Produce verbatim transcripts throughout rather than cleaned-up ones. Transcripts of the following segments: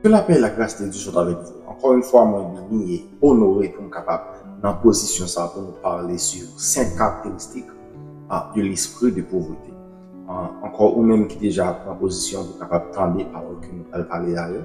Que la paix et la grâce de Dieu sont avec vous. Encore une fois, mwen beni e onore pou m kapab nan pozisyon sa pou nou pale sou senk karakteristik, ah, de l'esprit de pauvreté. Ah, ankò ou menm ki deja pran pozisyon pou kapab tande pawòl ke nou pral pale a yo,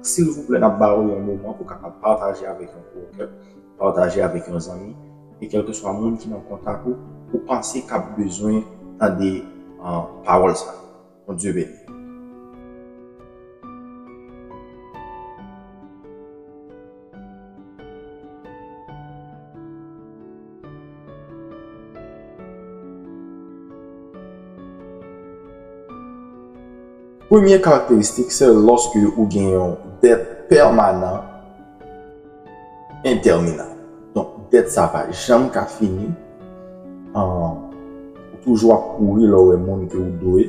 silvouplè, n ap ba ou yon moman pou kapab pataje avèk yon kè, pataje avèk yon zanmi, e kèlkeswa moun ki nan kontak ou, ou panse k ap bezwen tande, ah, pawòl sa yo. Bondye beni. Premye karakteristik, se lòske ou gen yon dèt pèmanan, entèminab. Donk, dèt sa pa janm ka fini. Ahn, ou toujou ap kouri lè w wè moun ke ou dwe.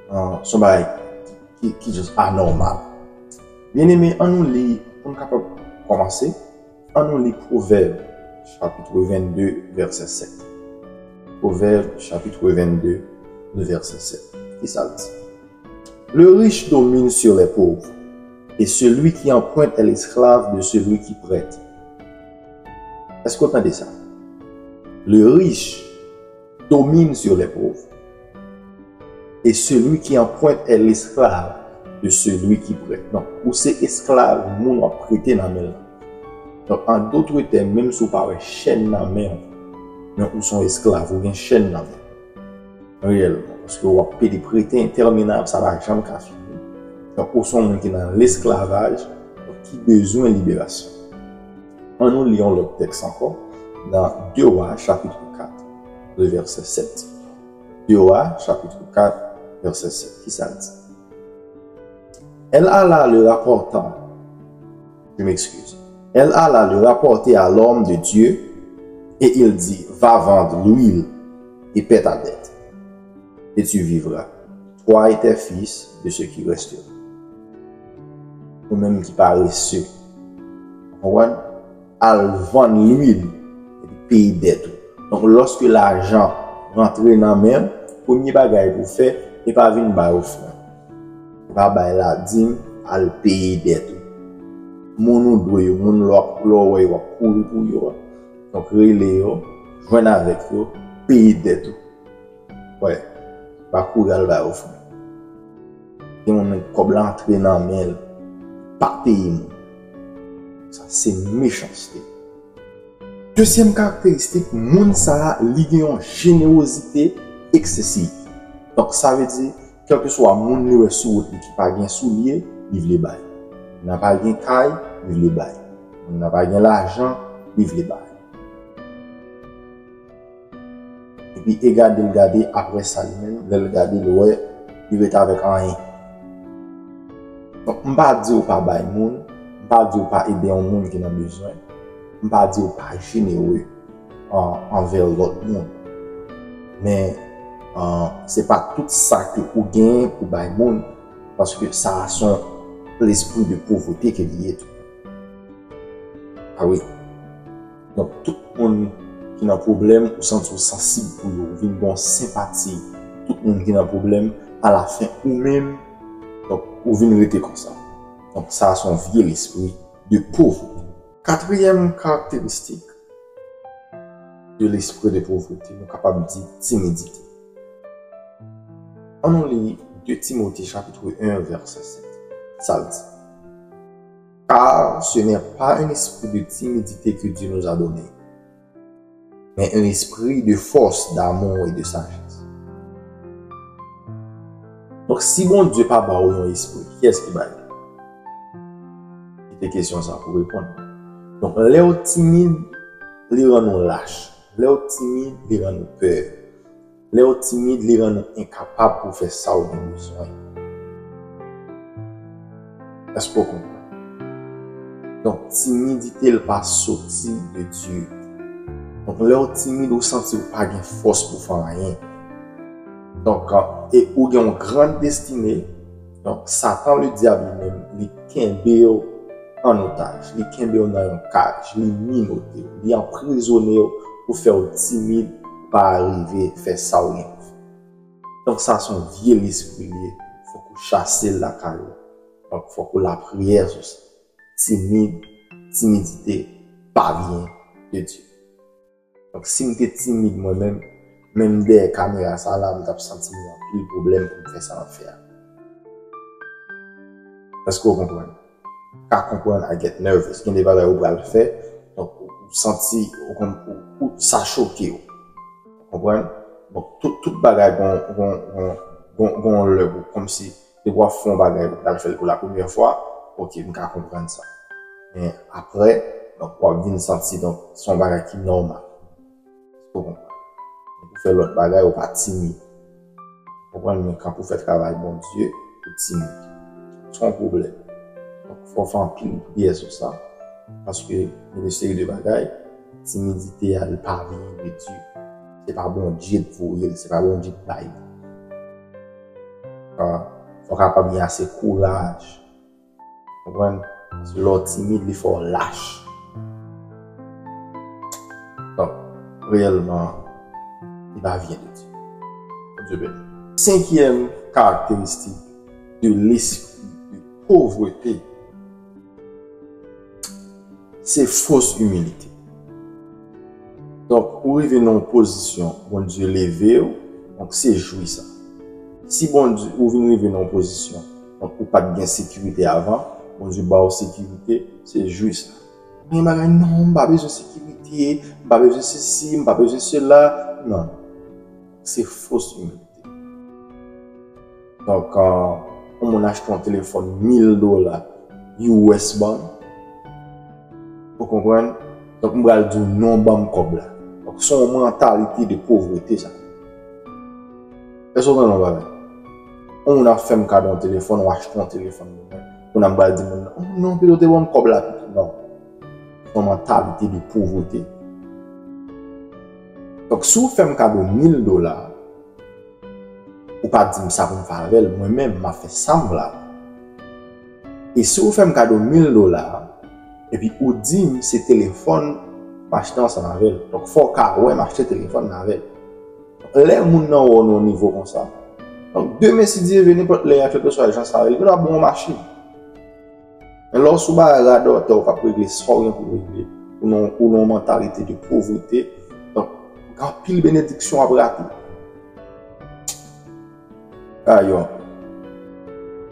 Ahn, se yon bagay ki, ki just anòmal. Byeneme, ann nou li, pou n kapab kòmanse, ann nou li Pwovèb, chapit vennde, vèsè sèt. Pwovèb, chapit vennde, vèsè sèt. Ki sa l di? Le riche domine sur les pauvres, et celui qui emprunte est l'esclave de celui qui prête. Èske w tande sa? Le riche domine sur les pauvres, et celui qui emprunte est l'esclave de celui qui prête. Donk, ou se esklav moun w ap prete nan men l lan. Donk, an dòt tèm, menm si w pa wè chèn nan men w, men ou se yon esklav, ou gen chèn nan men w. Reyèlman, paske w ap pede prete entèminab, sa pa janm ka fini. Donk, ou se yon moun ki nan lesklavaj, donk ki bezwen liberasyon. Ann nou li yon lòt tèks ankò, nan de Wa, chapit kat, vèsè sèt. De Wa, chapit kat, vèsè sèt. Ki sa l di? Elle alla le rapporta, je m'excuse. Elle alla le rapporter à l'homme de Dieu, et il dit, va vendre l'huile et paie ta dette, et tu vivras, toi et tes fils, de ce qui restera. Ou menm ki parese, ou konprann? Al vann lwil, epi peye dèt ou. Donk, lòske lajan rantre nan men w, premye bagay pou w fè, e pa vin bay ofrann. E pa bay ladim, al peye dèt ou. Moun ou dwe yo, moun lè w ap, lè w wè yo ap kouri pou yo a. Donk, rele yo, jwenn avèk yo, peye dèt ou. Wè, pa kouri al bay ofrann. Gen moun menm kòb la antre nan men l, pa peye moun. Sa se mechanste. Dezyèm karakteristik, moun sa a, li gen yon jenerozite eksesif. Donk, sa vle di, kèlkeswa moun li wè sou wout li ki pa gen soulye, li vle bay. Moun nan pa gen kay, li vle bay. Moun nan pa gen lajan, li vle bay. Epi e gade l gade, apre sa li menm, lè l gade, l wè li ret avèk anyen. Donk, m pa di w pa bay moun, m pa di w pa ede yon moun ki nan bezwen, m pa di w pa jenere an, anvè lòt moun. Men, an, se pa tout sa ke ou genyen pou bay moun, paske sa a se yon lespri de povrete ke li ye tou. A wi. Donk, tout moun ki nan pwoblèm, ou santi w sansib pou yo, ou vin gen yon senpati. Tout moun ki nan pwoblèm, alafen ou menm, donk, ou vin rete konsa. Donk, sa a se yon vye lespri de povrete. Katriyèm karakteristik de lespri de povrete, nou kapab di timidite. Ann nou li de Timote chapit en, vèsè sèt. Sa l di, car ce n'est pas un esprit de timidité que Dieu nous a donné, mais un esprit de force, d'amour et de sagesse. Donk, si Bondye pa ba w yon espri, kiyès ki ba l? Kite kesyon sa pou reponn. Donk, lè w timid, li rann ou lach. Lè w timid, li rann ou pè. Lè w timid, li rann ou enkapab pou fè sa w gen bezwen. Èske w konprann? Donk, timidite l pa soti de Dye. Donk, lè w timid, ou santi w pa gen fòs pou fè anyen. Donk, e ou gen yon gran destine. Donk, Satan, le dyab, li menm, li kenbe w an otaj, li kenbe w nan yon kaj, li minote w, li anprizone w pou fè w timid, pa rive fè sa w gen pou fè. Donk, sa se yon vye lespri li ye, fòk ou chase l lakay ou. Donk, fòk ou lapriyè sou sa. Timid, timidite pa vyen de Dye. Donk, si m te timid mwen menm, menm dèyè kamera sa la, m t ap santi m gen anpil pwoblèm pou m fè sa m ap fè a. Èske w konprann? Ka konprann, I get nervous. Gen de bagay ou pral fè, donk ou santi, ou konn, ou, ou, sa choke w. Ou konprann? Donk tout, tout bagay gon, gon, gon, gon, gon lè pou, kòmsi, depi w ap fè yon bagay, ou pral fè l pou la premyè fwa, oke, m ka konprann sa. Men apre, donk w ap vin santi, donk, se yon bagay ki nòmal. Èske w konprann? Pou fè lòt bagay, ou pa timid. Konprann? Men kan pou fè travay Bondye, ou timid. Se yon pwoblèm. Donk, fò w fè anpil priyè sou sa. Paske gen de seri de bagay, timidite a, li pa vini de Dye. Se pa Bondye k voye l, se pa Bondye k bay li. Ah, fò w kapab gen ase kouraj. Konprann? Paske lè w timid, li fè w lach. Donk, reyèlman, li pa vyen de Dye. Bondye beni. Senkyèm karakteristik de lespri de povrete, se fos imilite. Donk, ou rive nan yon pozisyon, Bondye leve w, donk se jwi sa. Si Bondye, ou vin rive nan yon pozisyon, donk ou pa t gen sekirite avan, Bondye ba w sekirite, se jwi sa. Men bagay, non, m pa bezwen sekirite, m pa bezwen sesi, m pa bezwen sela. Non. Se fos imilite. Donk, euh, yon moun achte yon telefòn mil dola U S ban m. Ou konprann? Donk, m pral di w non, ban m kòb la. Donk, se yon mantalite de povrete, sa. Èske w konprann yon bagay? Yon moun ap fè m kado yon telefòn, ou achte yon telefòn pou mwen. Kounye a m pral di moun nan, "Oh, non, pito w te ban m kòb la pito." Non. Se yon mantalite de povrete. Donk, si w fè m kado mil dola, ou pa di m sa pou m fè avè l, mwen menm, m ap fè sa m vle avè l. E si w fè m kado mil dola, epi ou di m se telefòn m achte ansanm avè l. Donk, fò w ka wè m achte telefòn nan avè l. Lè moun nan wè w nan yon nivo konsa, donk, demen, si Dye vle, nenpòt lè, kèlkeswa jan sa ye, li ap ba w yon machin. Men lè w sou bagay radòtè, ou p ap regle sa w gen pou w regle. Ou nan, ou nan yon mantalite de povrete. Donk, gen anpil benediksyon w ap rate. Ayon.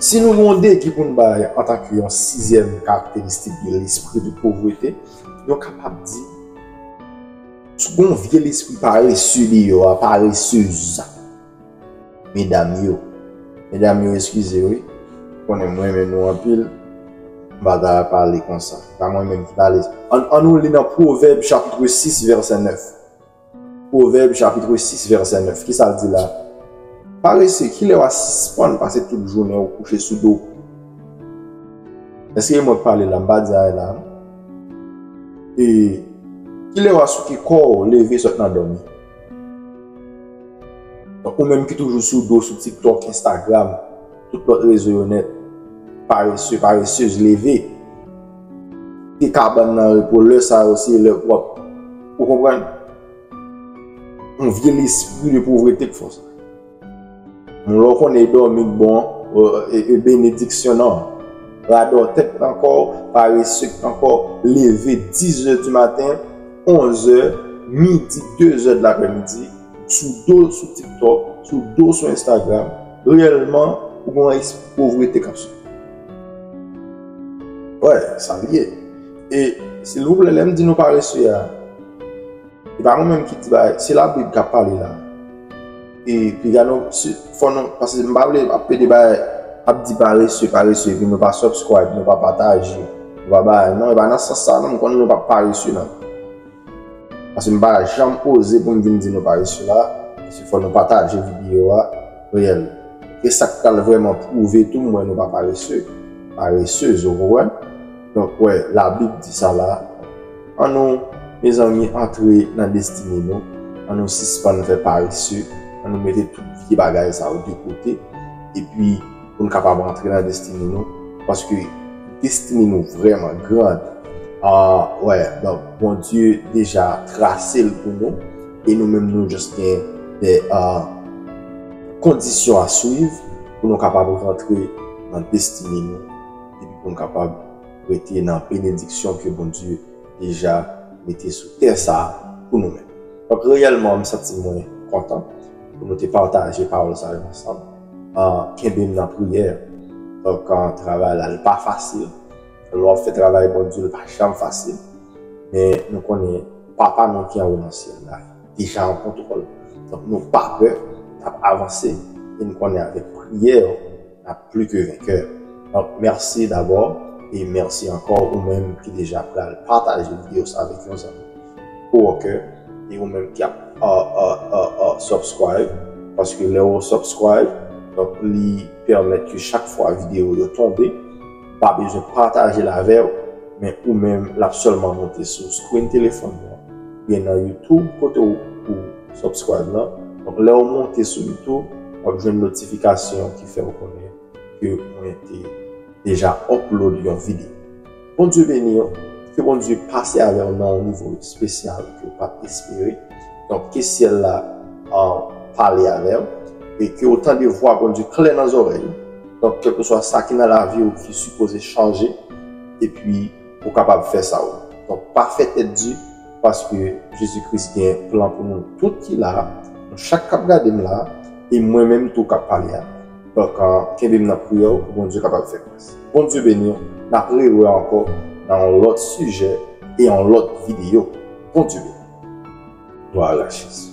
Si nou gen yon degi pou n bay antanke yon sizyèm karakteristik de lespri de povrete, nou kapab di, si w gen yon vye lespri parese deyò a, paresez, medam yo. Medam yo, eskize, wi. Konnen m renmen nou anpil. M pa ta pale konsa. Se pa mwen menm ki pale. Ann, ann nou li nan Pwovèb chapit sis, vèsè nèf. Pwovèb chapit sis, vèsè nèf. Kisa l di la? Parese, kilè w a sispann pase tout jounen ou kouche sou do? Èske e mwen k pale la? M pa di anyen la, non. E kilè w a souke kò w leve sot nan dòmi? Donk, ou menm ki toujou sou do sou TikTok, Instagram, tout lòt rezo yo nèt, parese, paresez, leve. Kite kabann nan repo, lè sa yo se lè pwòp. Ou konprann? Yon vye lespri de povrete k fè w sa. Moun lè w konnen e dòmi k bon, e, e benediksyon nan. Radòtè k nan kò w, parese k nan kò w, leve dizè di maten, onzè, midi, dezè de laprèmidi, sou do sou TikTok, sou do sou Instagram, reyèlman, ou gen yon espri povrete k ap swiv. Wè, sa l ye. E silvouplè, lè m di nou parese a, e pa mwen menm ki di bagay, se Labib k ap pale la. E piga nou, si, fò nou, paske m pa vle ap plede bay, ap di parese, parese, epi nou pa subscribe, nou pa pataje, nou pa bay, non, e pa nan sans sa, non, m konnen nou pa parese, non. Paske m pa janm oze pou m vin di nou parese la, paske fò nou pataje videyo a, reyèl. E sa k pral vrèman pwouve tou, m wè nou pa parese, paresez, ou konprann? Donk, wè, Labib di sa la. Ann nou, mezanmi, antre nan destine nou. Ann nou sispann fè parese. Ann nou mete tout vye bagay sa yo de kote. Epi, pou n kapab antre nan destine nou. Paske destine nou vrèman grand. Ah, wè, donk, Bondye deja trase l pou nou. E nou menm, nou just gen de, ah, kondisyon a swiv pou nou kapab rantre nan destine nou. pou n kapab rete nan benediksyon ke Bondye deja mete sou tè sa a pou nou menm. Donk, reyèlman, m santi mwen kontan pou nou te pataje pawòl sa yo ansanm. Ah, kenbe m nan priyè. Donk, ah, travay la, li pa fasil. Lè w ap fè travay Bondye, li pa janm fasil. Men nou konnen Papa nou ki anwo nan syèl la deja an kontwòl. Donk, nou pa pè, n ap avanse e n konnen avèk priyè, n ap pli ke venkè. Donk, mèsi dabò e mèsi ankò ou menm ki deja pral pataje videyo sa avèk yon zanmi, coworker, e ou menm ki ap uh, uh, uh, uh, subscribe, paske lè ou subscribe, donk li pèmèt ke chak fwa videyo yo tonbe, pa bezwen pataje l avè w, men ou menm l ap sèlman monte sou screen telefòn ou an, oubyen nan YouTube kote ou, ou subscribe lan. Donk, lè ou monte sou YouTube, w ap jwenn notifikasyon ki fè w konnen ke mwen te deja upload yon videyo. Bondye beni w, ke Bondye pase avè w nan yon nivo espesyal ke w pa t espere. Donk, ke syèl la uh, pale avè w, e ke w tande vwa Bondye klè nan zòrèy ou. Donk, kèlkeswa sa ki nan lavi w ki sipoze chanje, epi ou kapab fè sa ou. Donk, pa fè tèt di, paske Jezi Kris gen plan pou nou tout ki la, nou chak k ap gade m la, e mwen menm tou k ap pale a. Donk, uh, kenbe m nan priyè w pou Bondye kapab fè gras. Bondye beni w, n ap rewè ankò nan yon lòt sijè e yon lòt videyo. Bondye beni w. Glwa a Jezi.